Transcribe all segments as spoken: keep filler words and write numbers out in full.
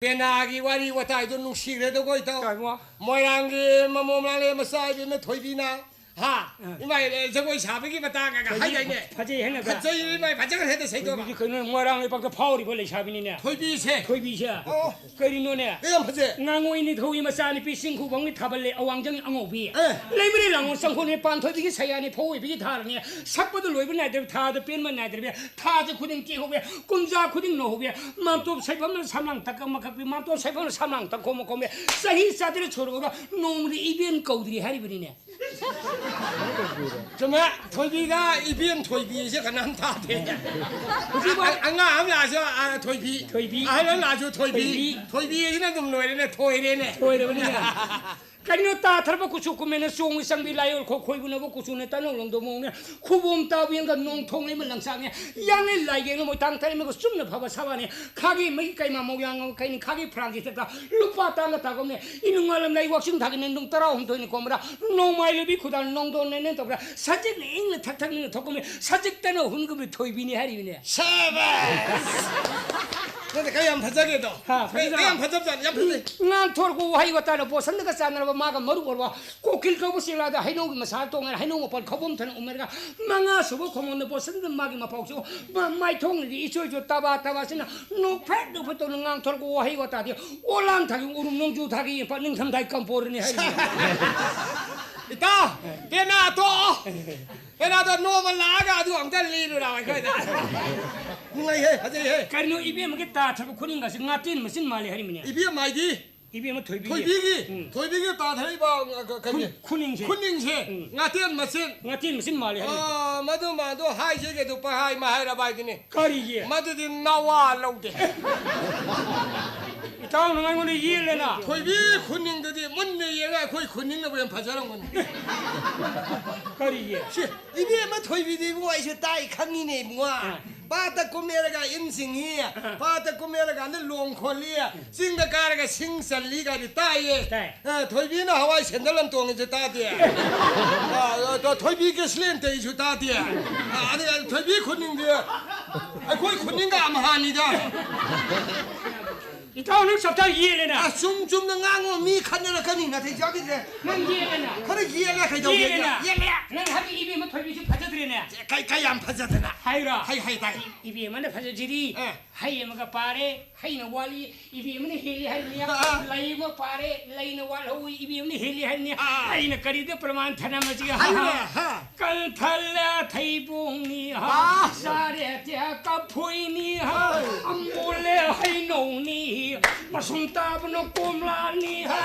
ꯄꯦꯅꯥꯒꯤ ꯋꯥꯔꯤ ꯋꯥꯇꯥꯏꯗꯣ ꯅꯨꯡꯁꯤꯈ꯭ꯔꯦꯗꯀꯣ, ꯏꯇꯥꯎ꯫ ꯀꯩꯅꯣ? ꯃꯣꯏꯔꯥꯡꯒꯤ ꯃꯃꯣꯝ ꯂꯥꯡꯂꯦꯟ ꯃꯆꯥ ꯏꯕꯦꯝꯃ ꯊꯣꯏꯕꯤꯅ, ꯍꯥ? ꯑꯥ꯫ ꯏꯃꯥ, ꯖꯒꯣꯏ ꯁꯥꯕꯒꯤ ꯃꯇꯥꯡꯒ ꯐꯖꯩ, ꯍꯥꯏꯗꯥꯏꯅꯦ? ꯐꯖꯩ ꯍꯥꯏꯅꯕ꯭ꯔꯥ? ꯐꯖꯩ, ꯏꯃꯥ, ꯐꯖꯈ꯭ꯔꯦꯗ ꯁꯩꯗꯣꯛꯑꯒ꯫ ꯊꯣꯏꯕꯤꯗꯤ ꯀꯩꯅꯣ, ꯃꯣꯏꯔꯥꯡ ꯂꯩꯄꯥꯛꯇ ꯐꯥꯎꯔꯤꯕ ꯂꯩꯁꯥꯕꯤꯅꯤꯅꯦ꯫ ꯊꯣꯏꯕꯤꯁꯦ? ꯊꯣꯏꯕꯤꯁꯦ꯫ ꯑꯣ꯫ ꯀꯔꯤꯅꯣꯅꯦ? ꯌꯥꯝ ꯐꯖꯩ꯫ ꯉꯥꯉꯣꯏ ꯅꯤꯡꯊꯧꯒꯤ ꯃꯆꯥꯅꯨꯄꯤ ꯆꯤꯡꯈꯨꯕꯝꯒꯤ ꯊꯥꯕꯜꯂꯦ ꯑꯋꯥꯡꯖꯪ ꯑꯉꯧꯕꯤ꯫ ꯑꯦ꯫ ꯂꯩꯃꯔꯦꯜ ꯂꯥꯡꯉꯣꯜ ꯆꯪꯈꯣꯜꯅꯦ ꯄꯥꯟꯊꯣꯏꯕꯤꯒꯤ ꯁꯌꯥꯅꯤ ꯐꯧ ꯑꯣꯏꯕꯤꯒꯤ ꯊꯥꯔꯅꯦ꯫ ꯁꯛꯄꯗ ꯂꯣꯏꯕ ꯅꯥꯏꯗ꯭ꯔꯕꯤ, ꯊꯥꯗ ꯄꯦꯟꯕ ꯅꯥꯏꯗ꯭ꯔꯕꯤ, ꯊꯥꯁꯦ ꯈꯨꯗꯤꯡ ꯇꯦꯛꯍꯧꯕꯤ, ꯀꯨꯝꯖꯥ ꯈꯨꯗꯤꯡ ꯅꯧꯍꯧꯕꯤ, ꯃꯥꯝꯇꯣꯞ ꯁꯩꯐꯝꯅ ꯁꯝꯂꯥꯡ ꯇꯛꯀ ꯃꯀꯛꯄꯤ, ꯃꯥꯝꯇꯣꯞ ꯁꯩꯐꯝꯅ ꯁꯝꯂꯥꯡ ꯇꯛꯈꯣ ꯃꯈꯣꯝꯕꯤ, ꯆꯍꯤ ꯆꯥꯇ꯭ꯔꯦꯠ ꯁꯨꯔꯕꯗ ꯅꯣꯡꯃꯗꯤ ꯏꯕꯦꯟ ꯀꯧꯗ꯭ꯔꯤ ꯍꯥꯏꯔꯤꯕꯅꯤꯅꯦ꯫ ꯆꯨꯝꯃꯦ, ꯊꯣꯏꯕꯤꯒ ꯏꯕꯦꯟ ꯊꯣꯏꯕꯤꯁꯦ ꯀꯅꯥꯝ ꯇꯥꯗꯦ꯫ ꯍꯧꯖꯤꯛꯐꯥꯎ ꯑ-, ꯑꯉꯥꯡ ꯑꯃ ꯂꯥꯛꯑꯁꯨ, ꯑ, ꯊꯣꯏꯕꯤ꯫ ꯊꯣꯏꯕꯤ꯫ ꯑꯍꯜ ꯑꯃ ꯂꯥꯛꯑꯁꯨ ꯊꯣꯏꯕꯤ꯫ ꯊꯣꯏꯕꯤ꯫ ꯊꯣꯏꯕꯤ ꯍꯥꯏꯁꯤꯅ ꯑꯗꯨꯝ ꯂꯣꯏꯔꯦꯅꯦ, ꯊꯣꯏꯔꯦꯅꯦ꯫ ꯊꯣꯏꯔꯕꯅꯤꯅ꯫ ꯀꯔꯤꯅꯣ ꯇꯥꯊꯔꯕ ꯀꯨꯆꯨ ꯀꯨꯃꯦꯟꯅ ꯆꯣꯡꯉꯤ ꯆꯪꯕꯤ ꯂꯥꯏꯌꯣꯜ ꯈꯣ ꯈꯣꯏꯕꯨꯅꯕ ꯀꯨꯆꯨꯅ ꯇꯅꯧ ꯂꯣꯡꯗꯣ ꯃꯑꯣꯡꯅꯦ꯫ ꯈꯨꯕꯣꯝ ꯇꯥꯕ ꯌꯦꯡꯒ ꯅꯣꯡ ꯊꯣꯡ ꯂꯩꯃ ꯂꯪꯆꯥꯛꯅꯦ꯫ ꯌꯥꯡꯂꯦꯟ ꯂꯥꯏ ꯌꯦꯡꯅ ꯃꯣꯏ ꯇꯥꯡ ꯇꯔꯦꯠꯃꯒ ꯆꯨꯝꯅ ꯐꯕ ꯁꯥꯕꯅꯦ꯫ ꯈꯥꯒꯤ ꯃꯩ ꯀꯩꯃꯥ ꯃꯧ ꯌꯥꯡꯉ ꯀꯩꯅꯤ ꯈꯥꯒꯤ ꯐ꯭ꯔꯥꯟꯁꯤ ꯊꯛꯇ ꯂꯨꯄꯥ ꯇꯥꯡꯒ ꯇꯥꯒꯝꯅꯦ꯫ ꯏꯅꯨꯡ ꯉꯥꯂꯝ ꯂꯩ ꯋꯥꯛꯆꯤꯡ ꯊꯥꯒꯤ ꯅꯦꯟꯗꯨꯡ ꯇꯔꯥꯍꯨꯝꯗꯣꯏꯅꯤ ꯀꯣꯝꯕ꯭ꯔꯥ꯫ ꯅꯣꯡꯃꯥꯏ ꯂꯣꯏꯕꯤ ꯈꯨꯗꯥꯜ ꯅꯣꯡꯗꯣꯟ ꯅꯦꯅꯦ ꯇꯧꯕ꯭ꯔꯥ꯫ ꯁꯖꯤꯛꯅ ꯏꯪꯅ ꯊꯛ ꯊꯛꯅ ꯊꯣꯛꯀꯝꯃꯤ꯫ ꯁꯖꯤꯛꯇꯅ ꯍꯨꯟꯒꯝꯃꯤ ꯊꯣꯏꯕꯤꯅꯤ ꯍꯥꯏꯔꯤꯕꯅꯦ꯫ ꯁꯥꯕꯥꯁ! ꯅꯪꯗꯤ ꯀꯌꯥꯝ ꯐꯖꯒꯦꯗꯣ? ꯍꯥ, ꯀꯌꯥꯝ ꯐꯖꯗ꯭ꯔꯣ? ꯐꯖꯕꯖꯥꯠꯅꯤ, ꯌꯥꯝ ꯐꯖꯩ꯫ ꯉꯥꯡꯊꯣꯔꯛꯄ ꯋꯥꯍꯩ ꯋꯥꯇꯥꯅ ꯕꯣꯁꯟꯗꯒ ꯆꯥꯟꯅꯔꯕ ꯃꯥꯒ ꯃꯔꯨ ꯑꯣꯏꯔꯕ ꯀꯣꯀꯤꯜ ꯀꯧꯕ ꯆꯦꯛꯂꯥꯗ ꯍꯩꯅꯧꯒꯤ ꯃꯁꯥ ꯇꯣꯡꯉꯦ, ꯍꯩꯅꯧ ꯃꯄꯥꯟ ꯈꯧꯕꯨꯝ ꯊꯟ ꯎꯃꯔꯒ ꯃꯉꯥ ꯁꯨꯕ ꯈꯣꯡꯕꯣꯟꯗ ꯕꯣꯁꯟꯗ ꯃꯥꯒꯤ ꯃꯄꯥꯎꯁꯨ ꯃ-, ꯃꯥꯏꯊꯣꯡꯅꯗꯤ ꯏꯆꯣꯏ ꯆꯣꯏ ꯇꯕꯥ ꯇꯕꯥꯁꯤꯅ ꯅꯣꯛꯐꯦꯠ ꯅꯣꯛꯐꯦꯠ ꯇꯧꯅ ꯉꯥꯡꯊꯣꯔꯛꯄ ꯋꯥꯍꯩ ꯋꯥꯇꯥꯗꯤ ꯑꯣꯂꯥꯡ ꯊꯥꯒꯤ ꯎꯔꯨꯝ ꯅꯣꯡꯖꯨ ꯊꯥꯒꯤ ꯌꯦꯡꯄꯥ ꯅꯤꯡꯊꯝꯊꯥꯒꯤ ꯀꯝꯄꯣꯔꯅꯤ ꯍꯥꯏꯔꯤ꯫ ꯏꯇꯥꯎ, ꯄꯦꯅꯥ ꯇꯣꯛꯑꯣ꯫ ꯄꯦꯅꯥꯗꯣ ꯅꯣꯡꯃ ꯂꯥꯛꯑꯒ ꯑꯗꯨ ꯑꯝꯇ ꯂꯤꯔꯨꯔꯥ ꯑꯩꯈꯣꯏꯗ꯫ ꯅꯨꯡꯉꯥꯏꯍꯦ, ꯐꯖꯩꯍꯦ꯫ ꯀꯔꯤꯅꯣ ꯏꯕꯦꯝꯃꯒꯤ ꯇꯥ ꯊꯕ ꯈꯨꯅꯤꯡꯒꯁꯦ ꯉꯥꯇꯦꯟ ꯃꯆꯤꯟ ꯃꯥꯜꯂꯦ ꯍꯥꯏꯔꯤꯃꯤꯅꯦ꯫ ꯏꯕꯦꯝꯃ ꯍꯥꯏꯗꯤ? ꯏꯕꯦꯝꯃ ꯊꯣꯏꯕꯤꯒꯤ꯫ ꯊꯣꯏꯕꯤꯒꯤ? ꯎꯝ꯫ ꯊꯣꯏꯕꯤꯒꯤ ꯇꯥꯊꯔꯛꯏꯕ, ꯑ, ꯀ-, ꯀꯔꯤ? ꯈꯨ-, ꯈꯨꯅꯤꯡꯁꯦ꯫ ꯈꯨꯅꯤꯡꯁꯦ ꯎꯝ꯫ ꯉꯥꯇꯦꯟ ꯃꯆꯤꯟ꯫ ꯉꯥꯇꯦꯟ ꯃꯆꯤꯟ ꯃꯥꯜꯂꯦ ꯍꯥꯏꯔꯤꯅꯦ꯫ ꯑ, ꯃꯗꯨ ꯃꯥꯗꯣ ꯍꯥꯏꯁꯦꯒꯦꯗꯨ ꯄꯪꯍꯥꯏ ꯃꯍꯥꯏꯔꯕ ꯍꯥꯏꯗꯨꯅꯤ꯫ ꯀꯔꯤꯒꯤ? ꯃꯗꯨꯗꯤ ꯅꯋꯥ ꯂꯧꯗꯦ꯫ ꯏꯇꯥꯎ ꯅꯪ ꯑꯩꯉꯣꯟꯗ ꯌꯦꯠꯂꯦꯅ꯫ ꯊꯣꯏꯕꯤ ꯈꯨꯅꯤꯡꯗꯨꯗꯤ ꯃꯨꯟꯅ ꯌꯦꯡꯉ ꯑꯩꯈꯣꯏ ꯈꯨꯅꯤꯡꯅꯕꯨ ꯌꯥꯝ ꯐꯖꯔꯝꯒꯅꯤ꯫ ꯀꯔꯤꯒꯤ? ꯁꯤ, ꯏꯕꯦꯝꯃ ꯊꯣꯏꯕꯤꯗꯤ ꯏꯕꯨꯡꯉꯣ ꯑꯩꯁꯨ ꯇꯥꯏ ꯈꯪꯉꯤꯅꯦ ꯏꯕꯨꯡꯉꯣ꯫ ꯑ꯫ ꯄꯥꯠꯇ ꯀꯨꯝꯃꯦꯔꯒ ꯏꯟ ꯆꯤꯡꯉꯤ, ꯑ꯫ ꯄꯥꯠꯇ ꯀꯨꯝꯃꯦꯔꯀꯥꯟꯗ ꯂꯣꯡ ꯈꯣꯜꯂꯤ, ꯆꯤꯡꯗ ꯀꯥꯔꯒ ꯁꯤꯡ ꯆꯜꯂꯤ ꯀꯥꯏꯗꯤ ꯇꯥꯏꯌꯦ꯫ ꯇꯥꯏ꯫ ꯑ, ꯊꯣꯏꯕꯤꯅ ꯍꯋꯥꯏ ꯁꯦꯟꯗꯜ ꯑꯃ ꯇꯣꯡꯉꯤꯁꯦ ꯇꯥꯗꯦ꯫ ꯑ, ꯑ, ꯊꯣꯏꯕꯤ ꯀꯦꯁꯂꯦꯟ ꯇꯩꯁꯨ ꯇꯥꯗꯦ꯫ ꯑ, ꯑꯗꯩ ꯊꯣꯏꯕꯤ ꯈꯨꯅꯤꯡꯗꯤ ꯑꯩꯈꯣꯏ ꯈꯨꯅꯤꯡꯒ ꯑꯃꯍꯥꯅꯤꯗ꯫ ꯏꯇꯥꯎ, ꯅꯪ ꯆꯞ ꯆꯥꯅ ꯌꯦꯜꯂꯦꯅ꯫ ꯑꯁ, ꯆꯨꯝ ꯆꯨꯝꯅ ꯉꯥꯡꯉꯣ, ꯃꯤ ꯈꯠꯅꯔꯛꯀꯅꯤ, ꯅꯥꯇꯩ ꯆꯥꯗ꯭ꯔꯦ꯫ ꯅꯪ ꯌꯦꯜꯂꯦꯅ꯫ ꯈꯔ ꯌꯦꯜꯂꯦ, ꯀꯩꯗꯧꯒꯦ? ꯌꯦꯜꯂꯦꯅ꯫ ꯌꯦꯜꯂꯦ꯫ ꯅꯪ ꯍꯥꯏꯕ ꯏꯕꯦꯝꯃ ꯊꯣꯏꯕꯤꯁꯨ ꯐꯖꯗ꯭ꯔꯦꯅꯦ꯫ ꯀꯩ, ꯀꯩ ꯌꯥꯝ ꯐꯖꯗꯅ? ꯍꯥꯏꯔꯣ? ꯍꯩ, ꯍꯩ, ꯇꯥꯏ꯫ ꯏ-, ꯏꯕꯦꯝꯃꯅ ꯐꯖꯁꯤꯗꯤ꯫ ꯑꯦ꯫ ꯍꯩ ꯑꯃꯒ ꯄꯥꯔꯦ, ꯍꯩꯅ ꯋꯥꯠꯂꯤ, ꯏꯕꯦꯝꯃꯅ ꯍꯦꯜꯂꯤ ꯍꯥꯏꯕꯅꯤ꯫ ꯑꯥ, ꯑꯥ꯫ ꯂꯩ ꯑꯃ ꯄꯥꯔꯦ, ꯂꯩꯅ ꯋꯥꯠꯍꯧꯋꯤ, ꯏꯕꯦꯝꯃꯅ ꯍꯦꯜꯂꯤ ꯍꯥꯏꯕꯅꯤ꯫ ꯑꯥ, ꯑꯥ꯫ ꯑꯩꯅ ꯀꯔꯤꯗ ꯄ꯭ꯔꯃꯥꯟ ꯊꯅꯝꯃꯁꯤꯒꯦ? ꯍꯥꯏꯌꯨꯅꯦ, ꯍꯥ꯫ ꯀꯟꯊꯜꯂꯦ ꯊꯩꯕꯣꯡꯅꯤ, ꯍꯥ꯫ ꯑꯥ꯫ ꯆꯥꯔꯦ ꯀꯐꯣꯏꯅꯤ, ꯍꯥ꯫ ꯍꯣꯏ꯫ ꯑꯃꯣꯜꯂꯦ ꯍꯩꯅꯧꯅꯤ, ꯃꯁꯨꯡ ꯇꯥꯕꯅ ꯀꯣꯝꯂꯥꯅꯤ, ꯍꯥ꯫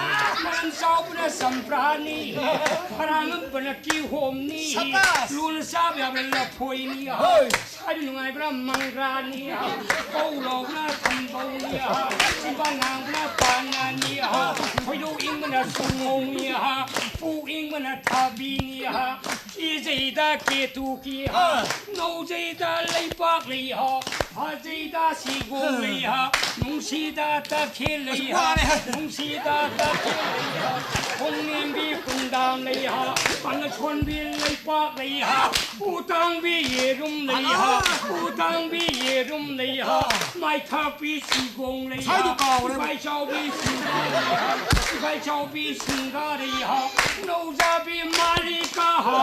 ꯃꯔꯝ ꯆꯥꯎꯕꯅ ꯆꯝꯄ꯭ꯔꯥꯅꯤ, ꯍꯥ꯫ ꯐꯔꯥꯡ ꯑꯝꯕꯅ ꯀꯤꯍꯣꯝꯅꯤ, ꯁꯕꯥꯁ꯫ ꯂꯨꯅ ꯆꯥꯕ ꯌꯥꯕꯅ ꯂꯐꯣꯏꯅꯤ, ꯍꯥ꯫ ꯍꯣꯏ꯫ ꯁꯥꯏꯕ ꯅꯨꯡꯉꯥꯏꯕꯅ ꯃꯪꯒ꯭ꯔꯥꯅꯤ, ꯍꯥ꯫ ꯀꯧ ꯂꯥꯎꯕꯅ ꯊꯝꯕꯧꯅꯤ, ꯍꯥ꯫ ꯆꯤꯝꯕꯥꯜ ꯉꯥꯡꯕꯅ ꯄꯥꯅꯥꯅꯤ, ꯍꯥ꯫ ꯈꯣꯏꯗꯧ ꯏꯪꯕꯅ ꯁꯪꯒꯣꯝꯅꯤ, ꯍꯥ꯫ ꯄꯨꯛ ꯏꯪꯕꯅ ꯊꯕꯤꯅꯤ, ꯍꯥ꯫ ꯀꯤꯖꯩꯗ ꯀꯦꯇꯨꯀꯤ, ꯍꯥ꯫ ꯑꯥ꯫ ꯅꯧꯖꯩꯗ ꯂꯩꯄꯥꯛ ꯂꯩ, ꯍꯥ꯫ ꯐꯖꯩꯗ ꯁꯤꯒꯣꯝ ꯂꯩ, ꯍꯥ꯫ ꯅꯨꯡꯁꯤꯗ ꯇꯈꯦꯜ ꯂꯩ, ꯑꯁ, ꯍꯥ꯫ ꯋꯥꯔꯦ꯫ ꯅꯨꯡꯁꯤꯗ ꯇꯈꯦꯜ ꯂꯩ, ꯍꯥ꯫ ꯈꯣꯡꯅꯦꯝꯕꯤ ꯈꯨꯟꯗꯥꯝ ꯂꯩ, ꯍꯥ꯫ ꯄꯥꯡꯒꯜ ꯁꯣꯟꯕꯤ ꯂꯩꯄꯥꯛ ꯂꯩ, ꯍꯥ꯫ ꯎꯇꯥꯡꯕꯤ ꯌꯦꯔꯨꯝ ꯂꯩ, ꯍꯥ꯫ ꯑꯥ꯫ ꯎꯇꯥꯡꯕꯤ ꯌꯦꯔꯨꯝ ꯂꯩ, ꯍꯥ꯫ ꯑꯥ꯫ ꯃꯥꯏꯊꯥꯛꯄꯤ ꯁꯤꯒꯣꯡ ꯂꯩ, ꯍꯥ꯫ ꯁꯥꯏꯗꯣ ꯀꯥꯎꯔꯦ꯫ ꯏꯐꯥꯏ ꯆꯥꯎꯕꯤ ꯁꯤꯡꯒꯥ ꯂꯩ, ꯍꯥ꯫ ꯏꯐꯥꯏ ꯆꯥꯎꯕꯤ ꯁꯤꯡꯒꯥ ꯂꯩ, ꯍꯥ꯫ ꯅꯧꯖꯥꯕꯤ ꯃꯥꯂꯤꯀꯥ, ꯍꯥ꯫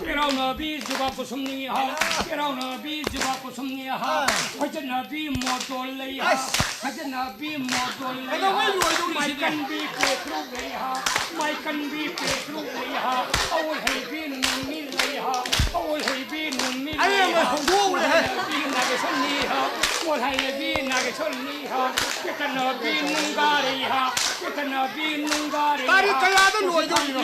ꯄꯦꯔꯥꯎꯅꯕꯤ ꯖꯨꯕꯥ ꯀꯨꯁꯨꯝꯅꯤ, ꯍꯥ꯫ ꯄꯦꯔꯥꯎꯅꯕꯤ ꯖꯨꯕꯥ ꯀꯨꯁꯨꯝꯅꯤ, ꯍꯥ꯫ ꯑꯥ꯫ ꯐꯖꯅꯕꯤ ꯃꯣꯇꯣꯜ ꯂꯩ, ꯍꯥ꯫ ꯑꯁ꯫ ꯐꯖꯅꯕꯤ ꯃꯣꯇꯣꯜ ꯂꯩ, ꯍꯥ꯫ ꯀꯩꯗꯧꯉꯩ ꯂꯣꯏꯗꯧꯔꯤꯁꯤꯗꯤ? ꯃꯥꯏꯀꯟꯕꯤ ꯄꯦꯇ꯭ꯔꯨꯛ ꯂꯩ, ꯍꯥ꯫ ꯃꯥꯏꯀꯟꯕꯤ ꯄꯦꯇ꯭ꯔꯨꯛ ꯂꯩ, ꯍꯥ꯫ ꯑꯋꯣꯜ ꯍꯩꯕꯤ ꯅꯨꯃꯤꯠ ꯂꯩ, ꯍꯥ꯫ ꯑꯋꯣꯜ ꯍꯩꯕꯤ ꯅꯨꯃꯤꯠ ꯂꯩ, ꯑꯔꯦꯝꯕ ꯍꯥ꯫ ꯍꯧꯗꯣꯛꯎꯔꯦ, ꯍꯦ꯫ ꯑꯋꯣꯜ ꯍꯩꯕꯤ ꯅꯥꯒꯦꯁꯣꯔꯅꯤ, ꯍꯥ꯫ ꯑꯋꯣꯜ ꯍꯩꯕꯤ ꯅꯥꯒꯦꯁꯣꯔꯅꯤ, ꯍꯥ꯫ ꯀꯦꯇꯟꯅꯕꯤ ꯅꯨꯡꯒꯥꯔꯩ, ꯍꯥ꯫ ꯀꯦꯇꯟꯅꯕꯤ ꯅꯨꯡꯒꯥꯔꯩ, ꯍꯥ꯫ ꯇꯥꯔꯤꯛ ꯀꯌꯥꯗ ꯂꯣꯏꯗꯧꯔꯤꯅꯣ?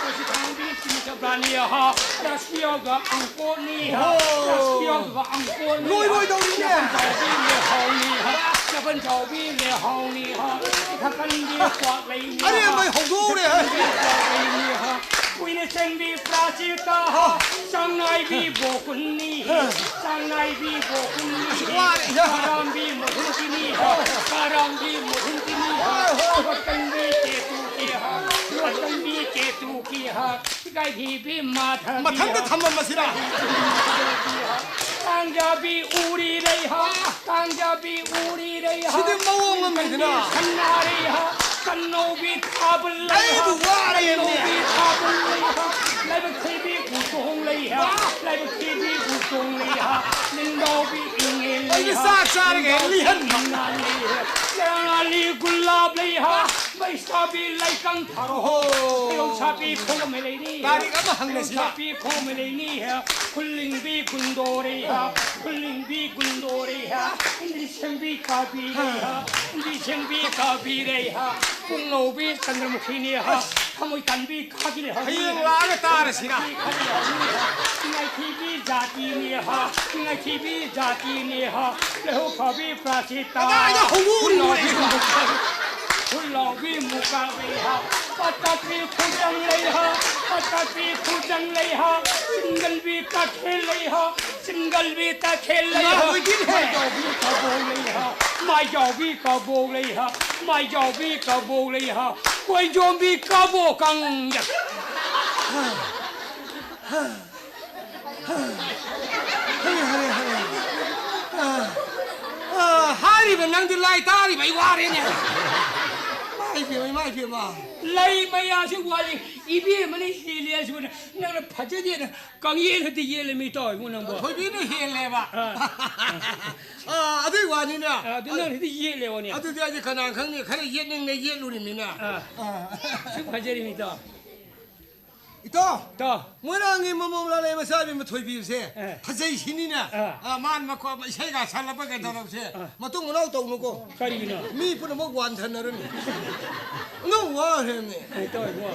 ꯀꯣꯁꯤꯊꯥꯡꯕꯤ ꯁꯤꯡꯖꯕ꯭ꯔꯥꯅꯤ, ꯍꯥ꯫ ꯔꯥꯁ ꯌꯥꯎꯗ ꯑꯪꯀꯣꯠꯅꯤ, ꯍꯥ꯫ ꯑꯣ꯫ ꯔꯥꯁ ꯌꯥꯎꯗꯕ ꯑꯪꯀꯣꯠꯅꯤ, ꯍꯥ꯫ ꯂꯣꯏꯔꯣꯏꯗꯧꯔꯤꯅꯦ꯫ ꯌꯥꯄꯟ ꯆꯥꯎꯕꯤ ꯂꯦꯍꯥꯎꯅꯤ, ꯍꯥ꯫ ꯌꯥꯄꯟ ꯆꯥꯎꯕꯤ ꯂꯦꯍꯥꯎꯅꯤ, ꯍꯥ꯫ ꯏꯊꯛꯀꯟꯕꯤ ꯀ꯭ꯋꯥꯛꯂꯩꯅꯤ, ꯍꯥ꯫ ꯑꯔꯦꯝꯕꯩ ꯍꯧꯗꯣꯛꯎꯔꯦ, ꯍꯦ꯫ ꯏꯊꯛꯀꯟꯕꯤ ꯀ꯭ꯋꯥꯛꯂꯩꯅꯤ, ꯍꯥ꯫ ꯀꯨꯏꯅ ꯆꯦꯟꯕꯤ ꯄ꯭ꯔꯥꯖꯤꯇꯥ, ꯍꯥ꯫ ꯆꯥꯡ ꯅꯥꯏꯕꯤ ꯕꯣꯀꯨꯟꯅꯤ, ꯍꯥ꯫ ꯆꯥꯡ ꯅꯥꯏꯕꯤ ꯕꯣꯀꯨꯟꯅꯤ, ꯑꯁ, ꯋꯥꯔꯦ, ꯍꯦ꯫ ꯀꯥꯔꯥꯝꯕꯤ ꯃꯊꯨꯟꯀꯤꯅꯤ, ꯍꯥ꯫ ꯀꯥꯔꯥꯝꯕꯤ ꯃꯊꯨꯟꯀꯤꯅꯤ, ꯍꯥ꯫ ꯍꯣꯏ, ꯍꯣꯏ꯫ ꯋꯥꯀꯟꯕꯤ ꯀꯦꯇꯨꯀꯤ, ꯍꯥ꯫ ꯋꯥꯀꯟꯕꯤ ꯀꯦꯇꯨꯀꯤ, ꯍꯥ꯫ ꯏꯀꯥꯏꯊꯤꯕꯤ ꯃꯥꯙꯕꯤ, ꯃꯊꯟꯇ ꯍꯥ꯫ ꯊꯝꯃꯝꯃꯁꯤꯔꯥ? ꯀꯥꯡꯖꯥꯕꯤ ꯎꯔꯤ ꯂꯩ ꯍꯥ, ꯀꯥꯡꯖꯥꯕꯤ ꯎꯔꯤ ꯂꯩ ꯍꯥ꯫ ꯁꯤꯗꯤ ꯃꯑꯣꯡ ꯑꯃꯅꯤꯗꯅ꯫ ꯁꯟꯅꯥꯔꯤ ꯍꯥ, ꯀꯟꯅꯧꯕꯤ ꯊꯥꯕꯜ ꯂꯩ ꯍꯥ, ꯑꯩꯕꯨ ꯋꯥꯔꯦꯅꯦ꯫ ꯀꯟꯅꯧꯕꯤ ꯊꯥꯕꯜ ꯂꯩ ꯍꯥ, ꯂꯥꯏꯕꯛ ꯊꯤꯕꯤ ꯎꯆꯣꯡ ꯂꯩ ꯍꯥ, ꯂꯥꯏꯕꯛ ꯊꯤꯕꯤ ꯎꯆꯣꯡ ꯂꯩ ꯍꯥ, ꯅꯤꯡꯗꯥꯎꯕꯤ ꯏꯪꯉꯦꯜ ꯂꯩ ꯑꯩꯗꯤ ꯍꯥ, ꯆꯥꯛ ꯆꯥꯔꯒ ꯅꯤꯡꯗꯥꯎꯕꯤ ꯂꯤꯍꯟꯕ꯫ ꯏꯉꯥꯜ ꯂꯩ ꯍꯥ, ꯆꯦꯔꯥꯂꯤ ꯒꯨꯂꯥꯞ ꯂꯩ ꯍꯥ, ꯃꯩꯁꯥꯕꯤ ꯂꯩꯀꯪ ꯊꯥꯔꯣ ꯍꯣ꯫ ꯈꯣꯏꯔꯧꯁꯥꯕꯤ ꯈꯣꯡꯃꯩ ꯂꯩꯅꯤ ꯍꯥ, ꯇꯥꯔꯤꯛ ꯑꯃ ꯍꯪꯅꯁꯤꯔꯥ? ꯈꯣꯏꯔꯧꯁꯥꯕꯤ ꯈꯣꯡꯃꯩ ꯂꯩꯅꯤ ꯍꯥ, ꯈꯨꯜꯂꯤꯡꯕꯤ ꯒꯨꯟꯗꯣꯔꯩ ꯍꯥ, ꯈꯨꯜꯂꯤꯡꯕꯤ ꯒꯨꯟꯗꯣꯔꯩ ꯍꯥ, ꯏꯟꯗ꯭ꯔꯤ ꯁꯦꯝꯕꯤ ꯀꯥꯕꯤꯔꯩ ꯍꯥ, ꯏꯟꯗ꯭ꯔꯤ ꯁꯦꯝꯕꯤ ꯀꯥꯕꯤꯔꯩ ꯍꯥ, ꯄꯨꯡꯉꯧꯕꯤ ꯆꯟꯗ꯭ꯔꯃꯨꯈꯤꯅꯤ ꯍꯥ, ꯊꯃꯣꯏ ꯇꯥꯟꯕꯤ ꯈꯥꯒꯤ ꯂꯩꯍꯧ꯫ ꯍꯌꯦꯡ ꯂꯥꯛꯑꯒ ꯇꯥꯔꯁꯤꯔꯥ? ꯈꯥꯒꯤ ꯂꯩꯍꯧꯅꯤ ꯍꯥ, ꯉꯥꯏꯊꯤꯕꯤ ꯖꯥꯇꯤꯅꯤ ꯍꯥ, ꯉꯥꯏꯊꯤꯕꯤ ꯖꯥꯇꯤꯅꯤ ꯍꯥ, ꯂꯩꯍꯧ ꯐꯕꯤ ꯄ꯭ꯔꯥꯁꯤꯇꯥ꯫ ꯀꯗꯥꯏꯗ ꯍꯧꯗꯣꯛꯎꯔꯤꯅꯣ ꯑꯩꯁꯤꯕꯣ? ꯈꯨꯜꯂꯥꯎꯕꯤ ꯃꯨꯀꯥꯕꯤ ꯍꯥ, ꯄꯇꯥꯄꯤ ꯈꯨꯖꯪ ꯂꯩ ꯍꯥ, ꯄꯇꯥꯄꯤ ꯈꯨꯖꯪ ꯂꯩ ꯍꯥ, ꯆꯤꯡꯒꯜꯕꯤ ꯀꯥꯊꯦꯜ ꯂꯩ ꯍꯥ, ꯆꯤꯡꯒꯜꯕꯤ ꯀꯥꯊꯦꯜ ꯂꯩ ꯍꯥ, ꯏꯃꯥ, ꯍꯣꯏꯗꯤ ꯂꯩ꯫ ꯃꯥꯏꯖꯥꯎꯕꯤ ꯀꯕꯣꯛ ꯂꯩ ꯍꯥ, ꯃꯥꯏꯖꯥꯎꯕꯤ ꯀꯕꯣꯛ ꯂꯩ ꯍꯥ, ꯃꯥꯏꯖꯥꯎꯕꯤ ꯀꯕꯣꯛ ꯂꯩ ꯍꯥ, ꯀꯣꯏꯖꯣꯝꯕꯤ ꯀꯕꯣꯛ ꯀꯪ꯫ ꯍꯔꯦ, ꯍꯔꯦ, ꯍꯔꯦ꯫ ꯑ, ꯑ, ꯍꯥꯏꯔꯤꯕ ꯅꯪꯗꯤ ꯂꯥꯏ ꯇꯥꯔꯤꯕ ꯑꯩ ꯋꯥꯔꯦꯅꯦ꯫ ꯏꯃꯥ ꯏꯕꯦꯝꯃ, ꯏꯃꯥ ꯏꯕꯦꯝꯃ꯫ ꯂꯩ ꯃꯌꯥꯝꯁꯤ ꯋꯥꯠꯂꯤ꯫ ꯏꯕꯦꯝꯃꯅ ꯍꯦꯜꯂꯦ ꯍꯥꯏꯁꯤꯕꯨꯅꯦ꯫ ꯅꯪꯅ ꯐꯖꯗꯦꯅ ꯀꯪꯌꯦꯠ ꯍꯦꯛꯇ ꯌꯦꯠꯂꯦ ꯃꯤ ꯇꯧꯏꯕꯨ ꯅꯪꯕꯣ꯫ ꯊꯣꯏꯕꯤꯅ ꯍꯦꯜꯂꯦꯕ꯫ ꯑꯥ꯫ ꯑ, ꯑꯗꯨꯏ ꯋꯥꯅꯤꯅꯦ꯫ ꯑ, ꯑꯗꯨ ꯅꯪ ꯍꯦꯛꯇ ꯌꯦꯠꯂꯦꯕꯅꯦ꯫ ꯑꯗꯨꯗꯤ ꯑꯩꯗꯤ ꯀꯅꯥ ꯈꯪꯅꯤ? ꯈꯔ ꯌꯦꯠꯅꯤꯡꯅ ꯌꯦꯠꯂꯨꯔꯤꯃꯤꯅ꯫ ꯑ꯫ ꯑ꯫ ꯁꯨꯛ ꯐꯖꯔꯤ ꯃꯤ ꯇꯧ꯫ ꯏꯇꯥꯎ, ꯏꯇꯥꯎ꯫ ꯃꯣꯏꯔꯥꯡꯒꯤ ꯃꯃꯣꯝ ꯂꯥꯂꯩ ꯃꯆꯥ ꯏꯕꯦꯝꯃ ꯊꯣꯏꯕꯤꯁꯦ ꯑ꯫ ꯐꯖꯩꯁꯤꯅꯤꯅꯦ꯫ ꯑ꯫ ꯑ, ꯃꯥꯅ ꯃꯈꯣ-, ꯏꯁꯩꯒ ꯁꯥꯜꯂꯛꯄ ꯀꯩꯗꯧꯔꯕꯁꯦ ꯑ꯫ ꯃꯇꯨꯡ ꯃꯅꯥꯎ ꯇꯧꯅꯨꯀꯣ꯫ ꯀꯔꯤꯒꯤꯅꯣ? ꯃꯤ ꯄꯨꯝꯅꯃꯛ ꯋꯥꯟꯊꯅꯔꯅꯤ꯫ ꯅꯪ ꯋꯥꯔꯦꯅꯦ꯫ ꯑꯩ ꯇꯧꯏꯕꯣ꯫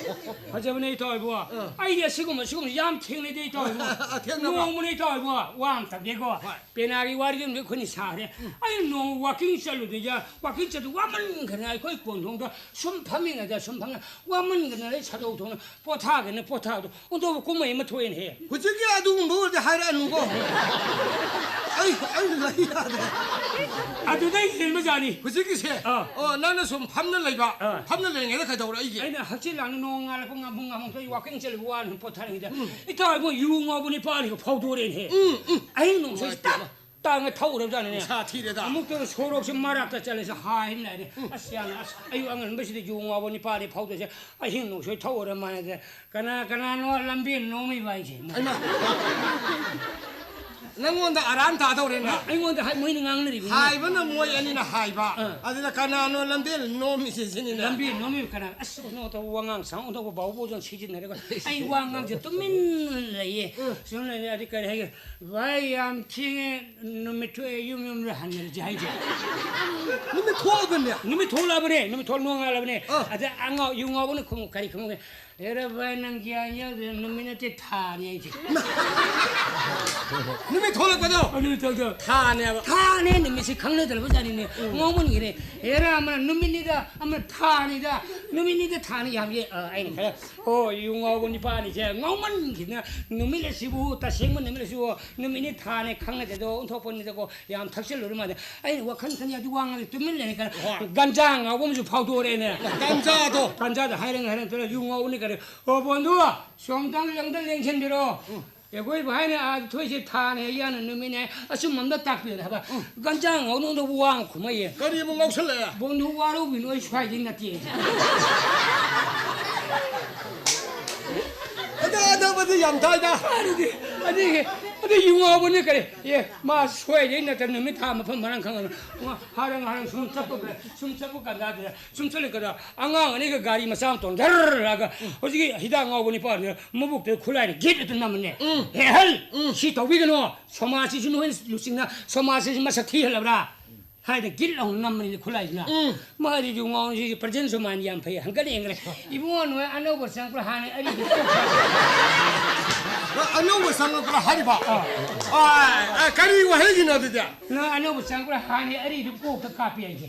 ꯐꯖꯕꯅꯦ ꯑꯩ ꯇꯧꯏꯕꯣ꯫ ꯑ꯫ ꯑꯩꯗꯤ ꯑꯁꯤꯒꯨꯝꯕ, ꯁꯤꯒꯨꯝꯕ ꯌꯥꯝ ꯊꯦꯡꯅꯗꯦ ꯑꯩ ꯇꯧꯏꯕꯣ꯫ ꯊꯦꯡꯅꯕ꯭ꯔꯣ? ꯅꯣꯡꯃꯅꯦ ꯑꯩ ꯇꯧꯏꯕꯣ꯫ ꯋꯥ ꯑꯃ ꯇꯝꯒꯦꯀꯣ꯫ ꯍꯣꯏ꯫ ꯄꯦꯅꯥꯒꯤ ꯋꯥꯔꯤ ꯑꯃꯗꯤ ꯑꯩꯈꯣꯏꯅ ꯁꯥꯈ꯭ꯔꯦ꯫ ꯎꯝ꯫ ꯑꯩ ꯅꯣꯡꯃ walking ꯆꯠꯂꯨꯗꯣꯏꯗ, walking ꯆꯠꯇꯨ ꯋꯥꯃꯟꯈ꯭ꯔꯦ꯫ ꯑꯩꯈꯣꯏ ꯀꯣꯟꯊꯣꯡꯗ ꯁꯨꯝ ꯐꯝꯃꯤꯉꯩꯗ ꯁꯨꯝ ꯐꯝꯅ ꯋꯥꯃꯟꯈ꯭ꯔꯦ꯫ ꯑꯩ ꯁꯥꯗꯧ ꯊꯣꯡꯅ ꯄꯣꯊꯥꯒꯦꯅ ꯄꯣꯊꯥ ꯊꯥꯗꯣ ꯑꯣꯟꯊꯣꯛꯄ ꯀꯨꯝꯍꯩ ꯑꯃ ꯊꯣꯛꯑꯦꯅꯦꯍꯦ꯫ ꯍꯧꯖꯤꯛꯀꯤ ꯑꯗꯨꯒꯨꯝꯕ ꯑꯣꯏꯔꯗꯤ ꯍꯥꯏꯔꯛꯑꯅꯨꯀꯣ꯫ ꯑꯩ, ꯑꯩ ꯂꯩ ꯌꯥꯗ꯭ꯔꯦ꯫ ꯑꯗꯨꯗꯩ ꯍꯦꯟꯕꯖꯥꯠꯅꯤ꯫ ꯍꯧꯖꯤꯛꯀꯤꯁꯦ? ꯑꯥ꯫ ꯑꯣ, ꯅꯪꯅ ꯁꯨꯝ ꯐꯝꯅ ꯂꯩꯕ꯫ ꯑꯥ꯫ ꯐꯝꯅ ꯂꯩꯔꯤꯉꯩꯗ ꯀꯩꯗꯧꯔꯛꯏꯒꯦ? ꯑꯩꯅ ꯍꯛꯆꯤꯠ ꯂꯥꯡꯅ ꯅꯣꯡ ꯉꯥꯜꯂꯛꯄ ꯉꯥꯃꯨ ꯉꯥꯃꯨ ꯇꯧ walking ꯆꯠꯂꯨꯕ ꯋꯥꯅꯤ, ꯄꯣꯊꯥꯔꯤꯉꯩꯗ꯫ ꯎꯝ꯫ ꯏꯇꯥꯎ ꯏꯕꯨꯡ ꯌꯨ ꯉꯥꯎꯕ ꯅꯤꯄꯥꯅꯤꯒ ꯐꯥꯎꯗꯣꯔꯛꯑꯦꯅꯦꯍꯦ꯫ ꯎꯝ, ꯎꯝ꯫ ꯑꯍꯤꯡ ꯅꯣꯡꯁꯣꯏ ꯅꯨꯡꯉꯥꯏꯇꯦ꯫ ꯇꯥꯡ ꯇꯥꯡꯅ ꯊꯧꯔꯕꯖꯥꯠꯅꯤꯅꯦ꯫ ꯅꯨꯡꯁꯥ ꯊꯤꯔꯦꯗ꯫ ꯑꯃꯨꯛꯇ ꯁꯣꯔꯣꯛꯁꯦ ꯃꯔꯛꯇ ꯆꯠꯂꯁꯦ ꯍꯥꯏꯅ ꯂꯩꯔꯦ꯫ ꯎꯝ꯫ ꯑꯁ, ꯌꯥꯝꯅ, ꯑꯁ, ꯑꯌꯨꯛ ꯑꯉꯟꯕꯁꯤꯗ ꯌꯨ ꯉꯥꯎꯕ ꯅꯤꯄꯥꯅꯤ ꯐꯥꯎꯗꯣꯏꯁꯦ꯫ ꯑꯍꯤꯡ ꯅꯣꯡꯁꯣꯏ ꯊꯧꯔ ꯃꯥꯟꯅꯗꯦ꯫ ꯀꯅꯥ ꯀꯅꯥꯅꯣ ꯂꯝꯕꯦꯟ ꯅꯣꯝꯃꯤꯕ ꯍꯥꯏꯁꯦ? ꯍꯩꯃꯥ! ꯅꯪꯉꯣꯟꯗ ꯑꯔꯥꯟ ꯇꯥꯗꯧꯔꯦꯅꯦ꯫ ꯑꯩꯉꯣꯟꯗ ꯍꯥꯏ-, ꯃꯣꯏꯅ ꯉꯥꯡꯅꯔꯤꯕꯅꯤ꯫ ꯍꯥꯏꯕꯅ ꯃꯣꯏ ꯑꯅꯤꯅ ꯍꯥꯏꯕ꯫ ꯑꯥ꯫ ꯑꯗꯨꯗ ꯀꯅꯥꯅꯣ ꯂꯝꯕꯦꯟ ꯅꯣꯝꯃꯤꯁꯦ ꯁꯤꯅꯤꯅꯦ꯫ ꯂꯝꯕꯦꯟ ꯅꯣꯝꯃꯤꯕ ꯀꯅꯥ? ꯑꯁ, ꯑꯣꯟꯊꯣꯛ ꯇꯧꯕ ꯋꯥꯉꯥꯡ ꯁꯉꯥꯡ ꯑꯣꯟꯊꯣꯛꯄ ꯕꯥꯎ ꯕꯣꯖꯣꯟ ꯁꯤꯖꯤꯟꯅꯔꯒ ꯑꯩ ꯋꯥ ꯉꯥꯡꯁꯦ ꯇꯨꯃꯤꯟꯅ ꯂꯩꯌꯦ꯫ ꯎꯝ꯫ ꯁꯨꯝ ꯂꯩꯔꯦ꯫ ꯑꯗꯨ ꯀꯔꯤ ꯍꯥꯏꯒꯦ? "ꯚꯥꯏ, ꯌꯥꯝ ꯊꯦꯡꯉꯦ, ꯅꯨꯃꯤꯠ ꯊꯣꯛꯑꯦ, ꯌꯨꯝ ꯌꯨꯝꯗ ꯍꯟꯅꯔꯁꯦ" ꯍꯥꯏꯁꯦ꯫ ꯅꯨꯃꯤꯠ ꯊꯣꯛꯑꯕꯅꯦ? ꯅꯨꯃꯤꯠ ꯊꯣꯛꯂꯛꯑꯕꯅꯦ, ꯅꯨꯃꯤꯠ ꯊꯣꯛ ꯅꯣꯡꯉꯥꯜꯂꯕꯅꯦ꯫ ꯑꯥ꯫ ꯑꯗ ꯑꯉꯥꯎ-, ꯌꯨ ꯉꯥꯎꯕꯅ ꯈꯨꯝꯃꯨ-, ꯀꯔꯤ ꯈꯨꯝꯃꯨꯒꯦ? "ꯑꯦꯔꯥ ꯚꯥꯏ, ꯅꯪ ꯒ꯭ꯌꯥꯟ ꯌꯥꯎꯗꯦ, ꯅꯨꯃꯤꯠ ꯅꯠꯇꯦ, ꯊꯥꯅꯤ" ꯍꯥꯏꯁꯦ꯫ ꯅꯨꯃꯤꯠ ꯊꯣꯛꯂꯛꯄꯗꯣ? ꯑꯗꯨ ꯊꯣꯛꯂꯛꯄꯗꯣ꯫ ꯊꯥꯅꯦꯕ꯫ ꯊꯥꯅꯦ, ꯅꯨꯃꯤꯠꯁꯤ ꯈꯪꯅꯗ꯭ꯔꯕ ꯖꯥꯠꯅꯤꯅꯦ꯫ ꯎꯝ꯫ ꯉꯥꯎꯃꯟꯈꯤꯔꯦ꯫ ꯑꯦꯔꯥ ꯑꯃꯅ ꯅꯨꯃꯤꯠꯅꯤꯗ, ꯑꯃꯅ ꯊꯥꯅꯤꯗ, ꯅꯨꯃꯤꯠꯅꯤꯗ ꯊꯥꯅꯤ ꯌꯥꯝ ꯌꯦ-, ꯑ, ꯑꯩꯅ ꯈꯔ ꯑꯣ, ꯌꯨ ꯉꯥꯎꯕ ꯅꯤꯄꯥꯅꯤꯁꯦ ꯉꯥꯎꯃꯟꯈꯤꯗꯅ ꯅꯨꯃꯤꯠ ꯑꯁꯤꯕꯨ, ꯇꯁꯦꯡꯕ ꯅꯨꯃꯤꯠ ꯑꯁꯤꯕꯨ ꯅꯨꯃꯤꯠꯅꯤ ꯊꯥꯅꯤ ꯈꯪꯅꯗꯦꯗꯣ, ꯑꯣꯟꯊꯣꯛꯄꯅꯤꯗꯀꯣ, ꯌꯥꯝ ꯊꯛꯆꯜꯂꯨꯔ ꯃꯥꯜꯂꯦ꯫ ꯑꯩꯅ ꯋꯥꯈꯜ ꯈꯟ ꯌꯥꯗꯤ ꯋꯥ ꯉꯥꯡꯗꯦ, ꯇꯨꯃꯤꯟ ꯂꯩꯔꯦ꯫ ꯀꯔꯤ ꯍꯣꯏ꯫ ꯒꯟꯖꯥ ꯉꯥꯎꯕ ꯑꯃꯁꯨ ꯐꯥꯎꯗꯣꯔꯛꯑꯦꯅꯦ꯫ ꯒꯟꯖꯥꯗꯣ꯫ ꯒꯟꯖꯥꯗ ꯍꯥꯏꯔꯦ, ꯍꯥꯏꯔꯦ, ꯇꯧꯔꯦ, ꯌꯨ ꯉꯥꯎꯕꯅꯤ ꯀꯔꯤ꯫ "ꯑꯣ, ꯕꯣꯟꯗꯨ, ꯁꯣꯝꯇꯪ ꯂꯦꯡꯗ ꯂꯦꯡꯁꯤꯟꯕꯤꯔꯣ꯫ ꯎꯝ꯫ ꯑꯩꯈꯣꯏ ꯚꯥꯏꯅ ꯑꯥ ꯊꯣꯛꯏꯁꯦ ꯊꯥꯅꯦ, ꯌꯥꯅ ꯅꯨꯃꯤꯠꯅꯦ, ꯑꯆꯨꯝꯕ ꯑꯝꯗ ꯇꯥꯛꯄꯤꯌꯨꯅꯦ" ꯍꯥꯏꯕ꯫ ꯎꯝ꯫ ꯒꯟꯖꯥ ꯉꯥꯎꯅ ꯉꯥꯎꯅ ꯋꯥ ꯑꯃ ꯈꯨꯝꯃꯛꯑꯦ꯫ ꯀꯔꯤ ꯑꯃꯨꯛ ꯉꯥꯎꯁꯜꯂꯛꯑꯦ? "ꯕꯣꯟꯗꯨ ꯋꯥꯔꯧꯕꯤꯅꯨ, ꯑꯩ ꯁ꯭ꯋꯥꯏꯗꯩ ꯅꯠꯇꯦ" ꯍꯥꯏꯁꯦ꯫ ꯑꯗ, ꯑꯗ, ꯑꯗ ꯌꯥꯝ ꯊꯥꯏꯗ꯫ ꯑꯗꯨꯗꯤ, ꯑꯗꯨꯗꯤ, ꯑꯗꯨ ꯌꯨ ꯉꯥꯎꯕꯅꯤ ꯀꯔꯤ? ꯑꯦ, ꯃꯥ ꯁ꯭ꯋꯥꯏꯗꯩ ꯅꯠꯇ꯭ꯔ ꯅꯨꯃꯤꯠ ꯊꯥ ꯃꯐꯝ ꯃꯔꯥꯡ ꯈꯪꯉꯝꯃꯣꯏ꯫ ꯃꯥ ꯍꯥꯔꯪ ꯍꯥꯔꯪ ꯁꯨꯝ ꯆꯠꯄ, ꯁꯨꯝ ꯆꯠꯄ ꯀꯥꯟꯗ, ꯁꯨꯝ ꯆꯠꯂꯤ ꯀꯥꯟꯗ ꯑꯉꯥꯡ ꯑꯅꯤꯒ ꯒꯥꯔꯤ ꯃꯆꯥ ꯑꯃ ꯇꯣꯡ ꯙꯔ ꯂꯥꯛꯑꯒ ꯍꯧꯖꯤꯛꯀꯤ ꯍꯤꯗꯥꯛ ꯉꯥꯎꯕ ꯅꯤꯄꯥꯗꯨꯅ ꯃꯕꯨꯛꯇ ꯈꯨꯠꯂꯥꯏꯅ ꯒꯤꯠ ꯑꯗꯨ ꯅꯝꯃꯅꯦ꯫ ꯎꯝ꯫ "ꯍꯦ ꯍꯜ! ꯎꯝ꯫ ꯁꯤ ꯇꯧꯕꯤꯒꯅꯨ꯫ ꯁꯃꯥꯖꯁꯤꯁꯨ ꯅꯣꯏꯅ ꯂꯨꯆꯤꯡꯅ ꯁꯃꯥꯖꯁꯤꯁꯨ ꯃꯁꯛ ꯊꯤꯍꯜꯂꯕ꯭ꯔꯥ?" ꯍꯥꯏꯅ ꯒꯤꯠ ꯂꯥꯎꯅ ꯅꯝꯃꯅꯤꯅꯦ ꯈꯨꯠꯂꯥꯏꯁꯤꯅ꯫ ꯎꯝ꯫ ꯃꯥꯗꯤ ꯌꯨ ꯉꯥꯎꯅ ꯁꯤꯒꯤ present ꯁꯨꯃꯥꯏꯅ ꯌꯥꯝ ꯐꯩ, ꯍꯪꯒꯠ ꯌꯦꯡꯈ꯭ꯔꯦ꯫ "ꯏꯕꯨꯡꯉꯣ, ꯅꯣꯏ ꯑꯅꯧꯕ ꯆꯪꯉꯛꯄ꯭ꯔꯥ? ꯍꯥꯟꯅ ꯑꯔꯤꯕ ꯇꯣꯛꯈ꯭ꯔꯦ" ꯑꯅꯧꯕ ꯆꯪꯉꯛꯄ꯭ꯔꯥ ꯍꯥꯏꯔꯤꯕ? ꯑꯥ꯫ ꯑꯥ, ꯑꯥ, ꯀꯔꯤ ꯋꯥꯍꯩꯒꯤꯅꯣ ꯑꯗꯨꯗꯤ? ꯅꯪ ꯑꯅꯧꯕ ꯆꯪꯉꯛꯄ꯭ꯔꯥ? ꯍꯥꯟꯅ ꯑꯔꯤꯗꯨ ꯀꯣꯛꯇ ꯀꯥꯞꯄꯤ ꯍꯥꯏꯁꯦ꯫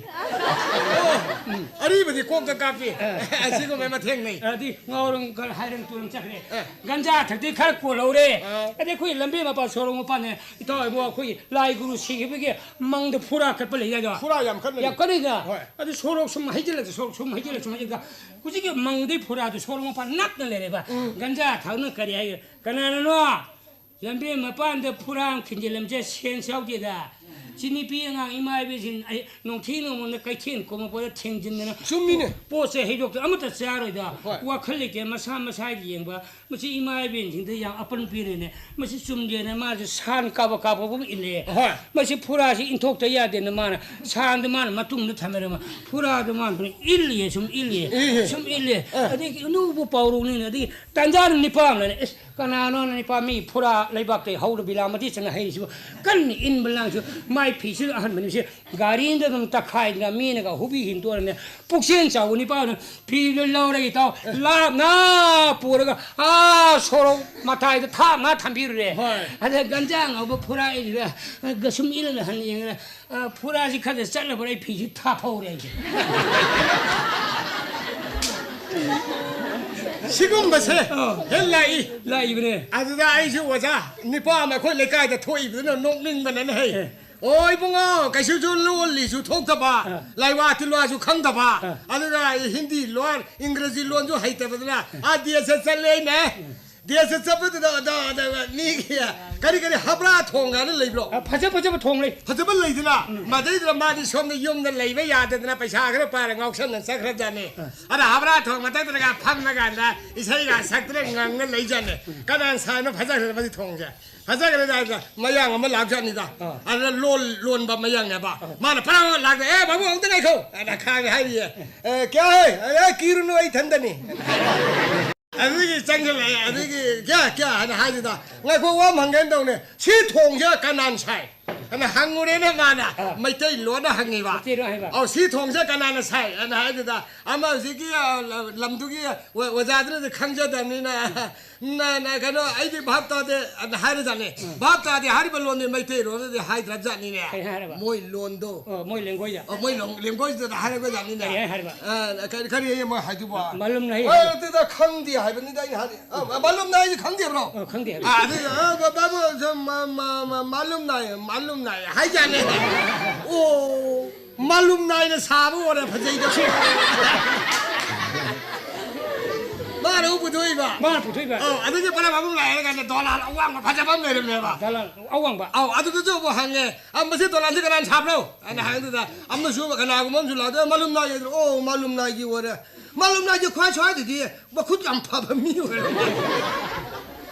ꯑꯣ, ꯑꯔꯤꯕꯗꯤ ꯀꯣꯛꯇ ꯀꯥꯞꯄꯤ꯫ ꯑꯥ꯫ ꯑꯁꯤꯒꯨꯝꯕ ꯑꯃ ꯊꯦꯡꯅꯩ꯫ ꯑꯗꯨꯗꯤ ꯉꯥꯎꯔꯝ ꯈꯔ ꯍꯥꯏꯔꯝ ꯇꯨꯔꯝ ꯆꯠꯈ꯭ꯔꯦ꯫ ꯑꯥ꯫ ꯒꯟꯖꯥ ꯊꯛꯇꯤ ꯈꯔ ꯀꯣꯜꯍꯧꯔꯦ꯫ ꯑꯥ꯫ ꯑꯗꯩ ꯑꯩꯈꯣꯏ ꯂꯝꯕꯤ ꯃꯄꯥ ꯁꯣꯔꯣꯛ ꯃꯄꯥꯟꯅꯦ, ꯏꯇꯥꯎ ꯏꯕꯣ, ꯑꯩꯈꯣꯏꯒꯤ ꯂꯥꯏ ꯒꯨꯔꯨ ꯁꯤꯈꯤꯕꯒꯤ ꯃꯪꯗ ꯐꯨꯔꯥ ꯀꯠꯄ ꯂꯩ ꯍꯥꯏꯗꯣ꯫ ꯐꯨꯔꯥ ꯌꯥꯝ ꯀꯠꯅꯔꯤ꯫ ꯌꯥꯝ ꯀꯠꯅꯩꯗ꯫ ꯍꯣꯏ꯫ ꯑꯗꯨ ꯁꯣꯔꯣꯛ ꯁꯨꯝ ꯍꯩꯖꯤꯜꯂꯁꯨ, ꯁꯣꯔꯣꯛ ꯁꯨꯝ ꯍꯩꯖꯤꯜꯂ, ꯁꯨꯝ ꯍꯩꯖꯤꯜꯂ, ꯍꯧꯖꯤꯛꯀꯤ ꯃꯪꯗꯩ ꯐꯨꯔꯥꯗꯨ ꯁꯣꯔꯣꯛ ꯃꯄꯥꯟ ꯅꯛꯅ ꯂꯩꯔꯦꯕ꯫ ꯎꯝ꯫ ꯒꯟꯖꯥ ꯊꯛꯅ ꯀꯔꯤ ꯍꯥꯏꯒꯦ? ꯀꯅꯥꯅꯅꯣ ꯂꯝꯕꯦꯟ ꯃꯄꯥꯟꯗ ꯐꯨꯔꯥ ꯑꯃ ꯈꯤꯟꯖꯤꯜꯂꯝꯁꯦ? ꯁꯦꯟꯁ ꯌꯥꯎꯗꯦꯗ꯫ ꯁꯤ ꯅꯨꯄꯤ ꯑꯉꯥꯡ ꯏꯃꯥ ꯏꯕꯦꯟꯁꯤꯡ ꯑꯩ ꯅꯣꯡꯊꯤ ꯅꯣꯡꯃꯪꯗ ꯀꯩꯊꯦꯜ ꯀꯨꯝꯃꯛꯄꯗ ꯊꯦꯡꯖꯤꯟꯗꯅ ꯆꯨꯝꯃꯤꯅꯦ꯫ ꯄꯣꯠꯁꯦ ꯍꯩꯗꯣꯛꯇ ꯑꯃꯠꯇ ꯆꯥꯔꯣꯏꯗ꯫ ꯍꯣꯏ꯫ ꯋꯥꯈꯜ ꯂꯩꯇꯦ, ꯃꯁꯥ ꯃꯁꯥꯒꯤ ꯌꯦꯡꯕ꯫ ꯃꯁꯤ ꯏꯃꯥ ꯏꯕꯦꯟꯁꯤꯡꯗ ꯌꯥꯝ ꯑꯄꯟ ꯄꯤꯔꯦꯅꯦ꯫ ꯃꯁꯤ ꯆꯨꯝꯗꯦꯅ ꯃꯥꯁꯦ ꯁꯥꯟ ꯀꯥꯕ ꯀꯥꯕꯒꯨꯝ ꯏꯜꯂꯦ꯫ ꯍꯣꯏ꯫ ꯃꯁꯤ ꯐꯨꯔꯥꯁꯤ ꯏꯟꯊꯣꯛꯇ ꯌꯥꯗꯦꯅ ꯃꯥꯅ ꯁꯥꯟꯗ ꯃꯥꯅ ꯃꯇꯨꯡꯗ ꯊꯝꯃꯦ꯫ ꯐꯨꯔꯥꯗ ꯃꯥꯅ ꯏꯜꯂꯤꯌꯦ, ꯁꯨꯝ ꯏꯜꯂꯤꯌꯦ, ꯏꯍꯦ꯫ ꯁꯨꯝ ꯏꯜꯂꯦ꯫ ꯑ꯫ ꯑꯗꯒꯤ ꯑꯅꯧꯕ ꯄꯥꯎꯔꯧꯅꯤꯅ, ꯑꯗꯒꯤ ꯇꯥꯟꯖꯥꯅ ꯅꯤꯄꯥ ꯑꯃ ꯂꯩꯔꯦ꯫ ꯑꯦꯁ, ꯀꯅꯥꯅꯣ ꯅꯤꯄꯥ ꯃꯤ ꯐꯨꯔꯥ ꯂꯩꯕꯥꯛꯇꯩ ꯍꯧꯔ ꯕꯤꯂꯥꯃꯇꯤ ꯆꯠꯅ ꯍꯩꯔꯤꯁꯤꯕꯨ? ꯀꯟꯅ ꯏꯟꯕ ꯂꯥꯡꯁꯨ ꯃꯥꯏ ꯐꯤꯁꯨ ꯑꯍꯟꯕꯅꯤ꯫ ꯁꯤ ꯒꯥꯔꯤꯗ ꯑꯗꯨꯝ ꯇꯛꯈꯥꯏꯗꯅ ꯃꯤꯅꯒ ꯍꯨꯕꯤ ꯍꯤꯟꯗꯣꯔꯅꯦ꯫ ꯄꯨꯛꯆꯦꯜ ꯆꯥꯎꯕ ꯅꯤꯄꯥꯗꯨꯅ ꯐꯤꯗꯨ ꯂꯧꯔꯒ ꯏꯇꯥꯎ ꯂꯥꯞꯅ ꯄꯨꯔꯒ ꯑꯥ ꯁꯣꯔꯣꯛ ꯃꯇꯥꯏꯗ ꯊꯥꯞꯅ ꯊꯝꯕꯤꯔꯨꯔꯦ꯫ ꯍꯣꯏ꯫ ꯑꯗ ꯒꯟꯖꯥ ꯉꯧꯕ ꯐꯨꯔꯥ ꯏꯜꯂꯤꯗ ꯁꯨꯝ ꯏꯜꯂꯒ ꯍꯟꯅ ꯌꯦꯡꯉꯒ ꯑ, ꯐꯨꯔꯥꯁꯤ ꯈꯔ ꯆꯠꯂꯕ꯭ꯔꯥ? ꯑꯩ ꯐꯤꯁꯤ ꯊꯥꯐꯧꯔꯦ ꯑꯩꯁꯦ꯫ ꯁꯤꯒꯨꯝꯕꯁꯦ ꯑꯥ꯫ ꯍꯦꯛ ꯂꯥꯛꯏ꯫ ꯂꯥꯛꯏꯕꯅꯦ꯫ ꯑꯗꯨꯗ ꯑꯩꯁꯨ ꯑꯣꯖꯥ ꯅꯤꯄꯥ ꯑꯃ ꯑꯩꯈꯣꯏ ꯂꯩꯀꯥꯏꯗ ꯊꯣꯛꯏꯕꯗꯨꯅ ꯅꯣꯛꯅꯤꯡꯕꯅꯅꯦ ꯍꯦ꯫ ꯑꯦ꯫ ꯑꯣꯏ ꯏꯕꯨꯡꯉꯣ, ꯀꯩꯁꯨꯁꯨ ꯂꯣꯜꯂꯤꯁꯨ ꯊꯣꯛꯇꯕ, ꯑꯥ꯫ ꯂꯥꯏꯋꯥ ꯇꯤꯜꯋꯥꯁꯨ ꯈꯪꯗꯕ, ꯑꯥ꯫ ꯑꯗꯨꯒ ꯍꯤꯟꯗꯤ ꯂꯣꯟ, ꯏꯪꯒ꯭ꯔꯖꯤ ꯂꯣꯟꯁꯨ ꯍꯩꯇꯕꯗꯨꯅ ꯑꯥ ꯗꯦꯁ ꯆꯠꯂꯦꯅꯦ꯫ ꯗꯦꯁꯇ ꯆꯠꯄꯗꯨꯗ ꯑꯗ, ꯑꯗ, ꯃꯤꯒꯤ ꯀꯔꯤ ꯀꯔꯤ ꯍꯕ꯭ꯔꯥ ꯊꯣꯡ ꯀꯥꯏꯅ ꯂꯩꯕ꯭ꯔꯣ? ꯑ, ꯐꯖ ꯐꯖꯕ ꯊꯣꯡ ꯂꯩ꯫ ꯐꯖꯕ ꯂꯩꯗꯅ, ꯎꯝ꯫ ꯃꯗꯩꯗꯨꯗ ꯃꯥꯗꯤ ꯁꯣꯝꯗ ꯌꯨꯝꯗ ꯂꯩꯕ ꯌꯥꯗꯗꯅ ꯄꯩꯁꯥ ꯈꯔ ꯄꯥꯏꯔ ꯉꯥꯎꯁꯟꯅ ꯆꯠꯈ꯭ꯔꯖꯥꯠꯅꯤ꯫ ꯑ꯫ ꯑꯗ ꯍꯕ꯭ꯔꯥ ꯊꯣꯡ ꯃꯊꯛꯇꯒ ꯐꯝꯃꯀꯥꯟꯗ ꯏꯁꯩꯒ ꯁꯛꯇꯅ ꯉꯪꯅ ꯂꯩꯖꯥꯠꯅꯤ꯫ ꯀꯅꯥꯅ ꯁꯥꯏꯅꯣ ꯐꯖꯈ꯭ꯔꯦ ꯃꯁꯤ ꯊꯣꯡꯁꯦ? ꯐꯖꯈ꯭ꯔꯦ ꯍꯥꯏꯗ ꯃꯌꯥꯡ ꯑꯃ ꯂꯥꯛꯖꯥꯠꯅꯤꯗ꯫ ꯑ꯫ ꯑꯗꯨꯅ ꯂꯣꯟ ꯂꯣꯟꯕ ꯃꯌꯥꯡꯅꯦꯕ꯫ ꯑ꯫ ꯃꯥꯅ ꯐꯔꯥ ꯂꯥꯛꯇ, "ꯑꯦ, ꯕꯥꯕꯨ, ꯑꯃꯨꯛꯇ ꯉꯥꯏꯈꯣ" ꯑꯅ ꯈꯥꯡꯉꯦ ꯍꯥꯏꯔꯤꯌꯦ꯫ "ꯑꯦ, ꯀꯌꯥ ꯍꯦ? ꯑꯦ, ꯀꯤꯔꯨꯅꯨ, ꯑꯩ ꯏꯊꯟꯗꯅꯤ"꯫ ꯑꯗꯨꯒꯤ ꯆꯪꯁꯤꯜꯂꯛꯑꯦ꯫ ꯑꯗꯨꯒꯤ "ꯀꯌꯥ, ꯀꯌꯥ?" ꯍꯥꯏꯅ ꯍꯥꯏꯗꯨꯗ, "ꯉꯥꯏꯈꯣ, ꯋꯥ ꯑꯃ ꯍꯪꯒꯦꯅ ꯇꯧꯅꯦ, ꯁꯤ ꯊꯣꯡꯁꯦ ꯀꯅꯥꯅ ꯁꯥꯏ?" ꯑꯅ ꯍꯪꯉꯨꯔꯦꯅꯦ ꯃꯥꯅ꯫ ꯑꯥ꯫ ꯃꯩꯇꯩꯂꯣꯟꯗ ꯍꯪꯉꯤꯕ꯫ ꯃꯩꯇꯩꯂꯣꯟ ꯍꯥꯏꯕ꯫ "ꯑꯧ, ꯁꯤ ꯊꯣꯡꯁꯦ ꯀꯅꯥꯅ ꯁꯥꯏ?" ꯑꯅ ꯍꯥꯏꯗꯨꯗ, ꯑꯃ ꯍꯧꯖꯤꯛꯀꯤ, ꯑ, ꯂ-, ꯂꯝꯗꯨꯒꯤ ꯑꯣ-, ꯑꯣꯖꯥꯗꯨꯅꯗꯤ ꯈꯪꯖꯗꯕꯅꯤꯅ, "ꯅ-, ꯅ-, ꯀꯩꯅꯣ, ꯑꯩꯗꯤ ꯚꯥꯞ ꯇꯥꯗꯦ," ꯑꯅ ꯍꯥꯏꯔꯖꯥꯠꯅꯤ꯫ ꯎꯝ꯫ ꯚꯥꯞ ꯇꯥꯗꯦ ꯍꯥꯏꯔꯤꯕ ꯂꯣꯟꯗꯤ ꯃꯩꯇꯩꯂꯣꯟꯗꯗꯤ ꯍꯥꯏꯗ꯭ꯔꯕꯖꯥꯠꯅꯤꯅꯦ꯫ ꯀꯩ ꯍꯥꯏꯔꯕ? ꯃꯣꯏ ꯂꯣꯟꯗꯣ꯫ ꯑꯣ, ꯃꯣꯏ ꯂꯦꯡꯒꯣꯏꯗ꯫ ꯑꯣ, ꯃꯣꯏ ꯂꯣꯟ-, ꯂꯦꯡꯒꯣꯏꯗꯨꯗ ꯍꯥꯏꯔꯒꯖꯥꯠꯅꯤꯅꯦ꯫ ꯀꯩ ꯍꯥꯏꯔꯕ? ꯑ, ꯀꯔꯤ, ꯀꯔꯤ ꯍꯥꯏꯌꯦ ꯃꯣꯏ ꯍꯥꯏꯗꯨꯕꯣ? ꯃꯥꯂꯨꯝ ꯅꯍꯤ ꯑ, ꯍꯥꯏꯌꯦ꯫ ꯑꯗꯨꯗ ꯈꯪꯗꯦ ꯍꯥꯏꯕꯅꯤꯗ ꯑꯩꯅ ꯍꯥꯏꯔꯤ꯫ ꯑ, ꯃꯥꯂꯨꯝ ꯅꯍꯤ ꯈꯪꯗꯦꯕ꯭ꯔꯣ? ꯑ, ꯈꯪꯗꯦ ꯍꯥꯏꯕ꯫ ꯑ, ꯑꯗꯨ, ꯑ, ꯕ-, ꯕ-, ꯕ-, ꯁ-, ꯃ-, ꯃ-, ꯃ-, ꯃꯥꯂꯨꯝ ꯅꯥꯏ, ꯃꯥꯂꯨꯝ ꯅꯥꯏ ꯍꯥꯏꯖꯥꯠꯅꯦ꯫ ꯑꯣ, ꯃꯥꯂꯨꯝ ꯅꯥꯏꯅ ꯁꯥꯕ ꯑꯣꯏꯔꯦ ꯐꯖꯩꯗꯣ꯫ ꯃꯥꯅ ꯑꯃꯨꯛ ꯄꯨꯊꯣꯛꯏꯕ꯫ ꯃꯥꯅ ꯄꯨꯊꯣꯛꯏꯕ꯫ ꯑꯧ, ꯑꯗꯨꯒꯤ ꯄꯔꯥ ꯃꯥꯂꯨꯝ ꯅꯥꯏ ꯍꯥꯏꯔ ꯀꯥꯟꯗ ꯗꯣꯂꯥꯟ ꯑꯋꯥꯡꯕ ꯐꯖꯕ ꯑꯃ ꯂꯩꯔꯝꯃꯦꯕ꯫ ꯗꯣꯂꯥꯟ ꯑꯋꯥꯡꯕ꯫ ꯑꯧ, ꯑꯗꯨꯗꯁꯨ ꯑꯃꯨꯛ ꯍꯪꯉꯦ, "ꯑ, ꯃꯁꯤ ꯗꯣꯂꯥꯟꯁꯤ ꯀꯅꯥꯅ ꯁꯥꯕꯅꯣ?" ꯑꯩꯅ ꯍꯪꯗꯨꯗ ꯑꯃꯁꯨ ꯀꯅꯥꯒꯨꯝꯕ ꯑꯃꯁꯨ ꯂꯥꯛꯑꯗ, "ꯃꯥꯂꯨꯝ ꯅꯥꯏ" ꯍꯥꯏꯗ꯭ꯔꯣ? "ꯑꯣ, ꯃꯥꯂꯨꯝ ꯅꯥꯏꯒꯤ ꯑꯣꯏꯔꯦ꯫ ꯃꯥꯂꯨꯝ ꯅꯥꯏꯒꯤ ꯈ꯭ꯋꯥꯏ ꯁ꯭ꯋꯥꯏꯗꯗꯤ ꯃꯈꯨꯠ ꯌꯥꯝ ꯐꯕ ꯃꯤ ꯑꯣꯏꯔꯝꯃꯦ꯫"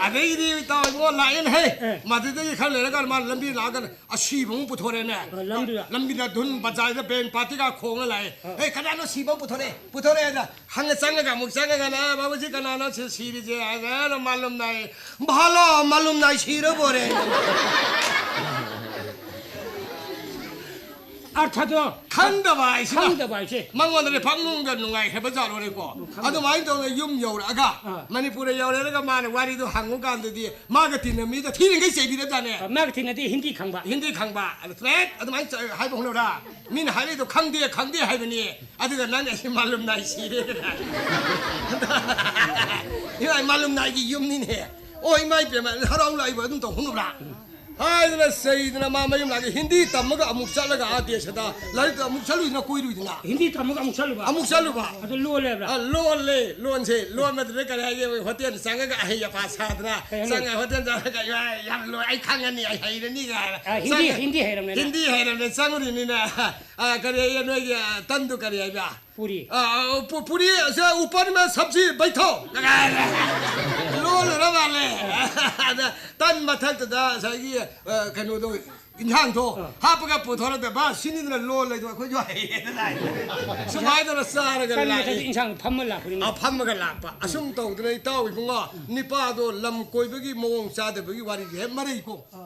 ꯑꯗꯩꯗꯤ ꯏꯇꯥꯎ ꯏꯕꯣ ꯂꯥꯛꯑꯦꯅꯦ ꯍꯦ꯫ ꯑꯦ꯫ ꯃꯗꯨꯗꯒꯤ ꯈꯔ ꯂꯩꯔꯀꯥꯟꯗ ꯃꯥꯅ ꯂꯝꯕꯤ ꯂꯥꯛꯑꯒ ꯑꯁꯤꯕ ꯑꯃ ꯄꯨꯊꯣꯔꯛꯑꯦꯅꯦ꯫ ꯑ, ꯂꯝꯗꯨꯗ꯫ ꯂꯝꯕꯤꯗ ꯙꯨꯟ ꯕꯖꯥꯔꯗ ꯕꯦꯟ ꯄꯥꯔꯇꯤꯒ ꯈꯣꯡꯉ ꯂꯥꯛꯑꯦ꯫ ꯑ꯫ "ꯑꯦ, ꯀꯅꯥꯅꯣ ꯁꯤꯕ ꯑꯃ ꯄꯨꯊꯣꯔꯛꯑꯦ, ꯄꯨꯊꯣꯔꯛꯑꯦꯅ?" ꯍꯪꯉ ꯆꯪꯉꯒ ꯑꯃꯨꯛ ꯆꯪꯉꯒꯅ, "ꯕꯥꯕꯨꯖꯤ ꯀꯅꯥꯅꯣ ꯁꯤ ꯁꯤꯔꯤꯁꯦ?" ꯍꯥꯏꯔꯒꯅ ꯃꯥꯂꯨꯝ ꯅꯥꯏ, "ꯚꯥꯂꯣ ꯃꯥꯂꯨꯝ ꯅꯥꯏ ꯁꯤꯔꯕꯣꯔꯦ?" ꯑꯔꯊꯗꯣ ꯈꯪꯗꯕ ꯍꯥꯏꯁꯤꯅ꯫ ꯈꯪꯗꯕ ꯍꯥꯏꯁꯦ꯫ ꯃꯉꯣꯟꯗꯗꯤ ꯐꯪꯅꯨꯡꯗ ꯅꯨꯡꯉꯥꯏꯈ꯭ꯔꯕ ꯖꯥꯠꯂꯣꯅꯦꯀꯣ꯫ ꯈꯪꯗꯕ꯫ ꯑꯗꯨꯃꯥꯏꯅ ꯇꯧꯗꯅ ꯌꯨꯝ ꯌꯧꯔꯛꯑꯒ, ꯑꯥ꯫ ꯃꯅꯤꯄꯨꯔꯗ ꯌꯧꯔꯛꯑꯒ ꯃꯥꯅ ꯋꯥꯔꯤꯗꯣ ꯍꯪꯉꯨ ꯀꯥꯟꯗꯗꯤ ꯃꯥꯒ ꯇꯤꯟꯅ ꯃꯤꯗ ꯊꯤꯅꯉꯩ ꯆꯩꯕꯤꯔꯖꯥꯠꯅꯦ꯫ ꯑ, ꯃꯥꯒ ꯇꯤꯟꯅꯗꯤ ꯍꯤꯟꯗꯤ ꯈꯪꯕ꯫ ꯍꯤꯟꯗꯤ ꯈꯪꯕ꯫ ꯑꯗꯨ ꯇ꯭ꯔꯦꯠ ꯑꯗꯨꯃꯥꯏꯅ ꯆ-, ꯍꯥꯏꯕ ꯍꯧꯅꯕ꯭ꯔꯥ? ꯃꯤꯅ ꯍꯥꯏꯔꯛꯏꯗꯣ ꯈꯪꯗꯦ, ꯈꯪꯗꯦ ꯍꯥꯏꯕꯅꯤ꯫ ꯑꯗꯨꯒ ꯅꯪ ꯑꯁꯤ ꯃꯥꯂꯨꯝ ꯅꯥꯏ ꯁꯤꯔꯦ꯫ ꯏꯃꯥ, ꯃꯥꯂꯨꯝ ꯅꯥꯏꯒꯤ ꯌꯨꯝꯅꯤꯅꯦ꯫ ꯑꯣ, ꯏꯃꯥ ꯏꯄꯦꯝꯃ, ꯍꯔꯥꯎ ꯂꯥꯛꯏꯕ ꯑꯗꯨꯝ ꯇꯧ ꯍꯧꯅꯕ꯭ꯔꯥ? ꯍꯥꯏꯗꯅ ꯆꯩꯗꯅ ꯃꯥ ꯃꯌꯨꯝ ꯂꯥꯛꯑꯒ ꯍꯤꯟꯗꯤ ꯇꯝꯃꯒ ꯑꯃꯨꯛ ꯆꯠꯂꯒ ꯑꯥ ꯗꯦꯁꯗ ꯂꯥꯏꯔꯤꯛꯇ ꯑꯃꯨꯛ ꯆꯠꯂꯨꯏꯗꯅ ꯀꯣꯏꯔꯨꯏꯗꯅ꯫ ꯍꯤꯟꯗꯤ ꯇꯝꯃꯒ ꯑꯃꯨꯛ ꯆꯠꯂꯨꯕ? ꯑꯃꯨꯛ ꯆꯠꯂꯨꯕ꯫ ꯑꯗꯨ ꯂꯣꯜꯂꯦꯕ꯭ꯔꯥ? ꯑ, ꯂꯣꯜꯂꯦ, ꯂꯣꯟꯁꯦ꯫ ꯂꯣꯟꯕꯗꯨꯗ ꯀꯔꯤ ꯍꯥꯏꯒꯦ? ꯍꯣꯇꯦꯜ ꯆꯪꯉꯒ ꯑꯍꯩ ꯑꯄꯥ ꯁꯥꯗꯅ ꯀꯩ ꯍꯥꯏꯅꯣ? ꯆꯪꯉ ꯍꯣꯇꯦꯜ ꯆꯪꯉꯒ, "ꯌꯥ-, ꯌꯥꯝ ꯂꯣꯏ, ꯑꯩ ꯈꯪꯉꯅꯤ, ꯑꯩ ꯍꯩꯔꯅꯤ" ꯀꯥꯏꯅ꯫ ꯑ, ꯍꯤꯟꯗꯤ, ꯆꯪꯉ-, ꯍꯤꯟꯗꯤ ꯍꯩꯔꯝꯃꯦꯅ? ꯍꯤꯟꯗꯤ ꯍꯩꯔꯝꯃꯦ, ꯆꯪꯉꯨꯔꯤꯅꯤꯅ꯫ ꯑ, ꯀꯔꯤ ꯍꯥꯏꯌꯦ ꯅꯣꯏꯒꯤ, ꯑ, ꯇꯟꯗꯨ ꯀꯔꯤ ꯍꯥꯏꯕ? ꯄꯨꯔꯤ꯫ ꯑ, ꯑ, ꯄꯨ-, ꯄꯨꯔꯤ, ꯑꯁꯦ, ꯎꯄꯔ ꯃꯦ ꯁꯕꯖꯤ ꯕꯩꯊꯣ꯫ ꯂꯣꯜꯂꯨꯔ ꯃꯥꯜꯂꯦ꯫ ꯑꯗ ꯇꯟ ꯃꯊꯛꯇꯨꯗ ꯉꯁꯥꯏꯒꯤ, ꯑ, ꯀꯩꯅꯣꯗꯣ, ꯏꯟꯁꯥꯡꯗꯣ ꯑ꯫ ꯍꯥꯞꯄꯒ ꯄꯨꯊꯣꯔꯛꯇ, "ꯕꯥ, ꯁꯤꯅꯤꯗꯅ ꯂꯣꯜꯂꯦꯗꯣ, ꯑꯩꯈꯣꯏꯁꯨ ꯍꯩꯌꯦꯗꯅ ꯍꯥꯏ꯫" ꯁꯨꯃꯥꯏꯅ ꯇꯧꯔ ꯆꯥꯔꯒ ꯇꯟ ꯂꯥꯛꯏ꯫ ꯃꯊꯛꯇ ꯏꯟꯁꯥꯡ ꯐꯝꯃ ꯂꯥꯛꯄꯅꯤꯅꯦ꯫ ꯑ, ꯐꯝꯃꯒ ꯂꯥꯛꯄ꯫ ꯑꯁꯨꯝ ꯇꯧꯗꯅ ꯏꯇꯥꯎ ꯏꯕꯨꯡꯉꯣ, ꯅꯤꯄꯥꯗꯣ ꯂꯝ ꯀꯣꯏꯕꯒꯤ ꯃꯑꯣꯡ ꯆꯥꯗꯕꯒꯤ ꯋꯥꯔꯤꯁꯦ ꯍꯦꯛ ꯃꯔꯩꯀꯣ꯫ ꯑ꯫